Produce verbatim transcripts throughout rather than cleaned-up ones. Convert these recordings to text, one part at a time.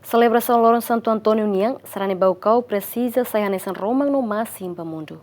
Selebrasaun loron Santo António nian, sarani Baucau presiza sai hanesan roman no masin ba mundu.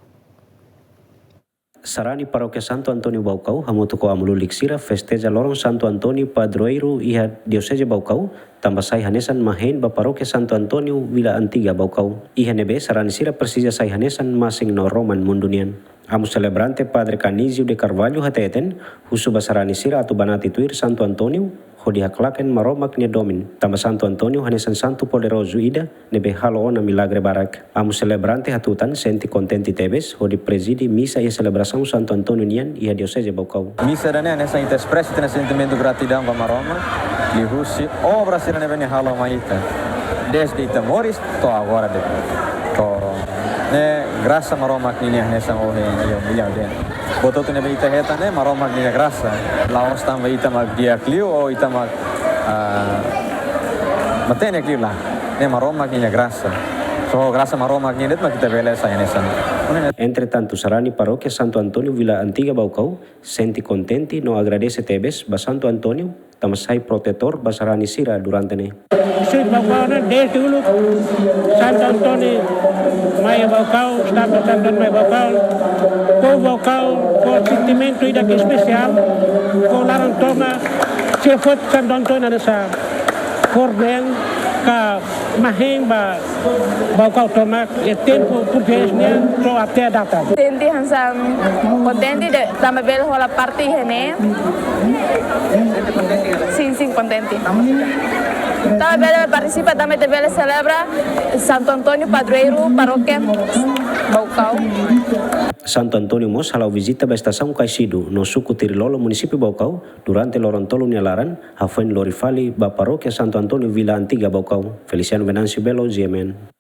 Sarani Parókia Santo António Baucau hamutuk ho amu-lulik sira festeja loron Santo António padroeiru iha Dioseze Baucau, tanba sai hanesan mahein ba Parókia Santo António Vila Antiga Baucau. Iha ne'ebé sarani sira presiza sai hanesan masin no roman mundu nian. Amu selebrante Padre Canizio de Carvalho hateten, husu ba sarani sira atu banati tuir Santo António, hodi haklaken Maromak nia domin, tanba Santo António hanesan santu poderozu ida ne'ebé halo ona milagre barak. Amu selebrante hatutan sente kontente tebes hodi prezide misa iha selebrasaun Santo António nian iha Dioseze Baucau. Misa ida-ne'e hanesan ita espresa ita-nia sentimentu gratidaun ba Maromak liuhusi obra sira ne'ebé nia halo mai ita, dezde ita moris to'o agora de'it. To'o ne'e grasa Maromak ninia hanesan ohin iha milhau de'it. Buat hotu ne'ebé ita hetan ne'e Maromak ninia grasa. La'ós tanba ita mak di'ak liu ou ita mak, ah, matenek liu, lae. Ne'e Maromak ninia grasa. Só grasa Maromak nian de'it mak ita bele sai hanesan. Entretantu, sarani Parókia Santo António Vila Antiga Baucau sente kontente no agradese tebes ba Santo António, tanba sai protetór ba sarani sira durante ne'e. Sira Baucau ne'e dezde uluk Santo António mai Baucau, estátua Santo António mai Baucau, povu Baucau ho sentimentu ida ke espesiál, ho laran tomak, sira foti Santo António hanesan korden ka mahein ba Baucau tomak iha tempu portugés nian to'o até data. Sente hanesan kontente de'it, tanba bele hola parte iha ne'e. Sin, sin, kontente. Tanba bele partisipa, tanba ita bele selebra Santo António padroeiru Parókia Baucau. Santo António mós hala'o vizita ba estasaun Caixido no suku Tirilolo, munisípiu Baucau, durante loron tolu nia laran, hafoin lori fali ba Parókia Santo António Vila Antiga Baucau. Feliciano Venâncio Belo, G M N.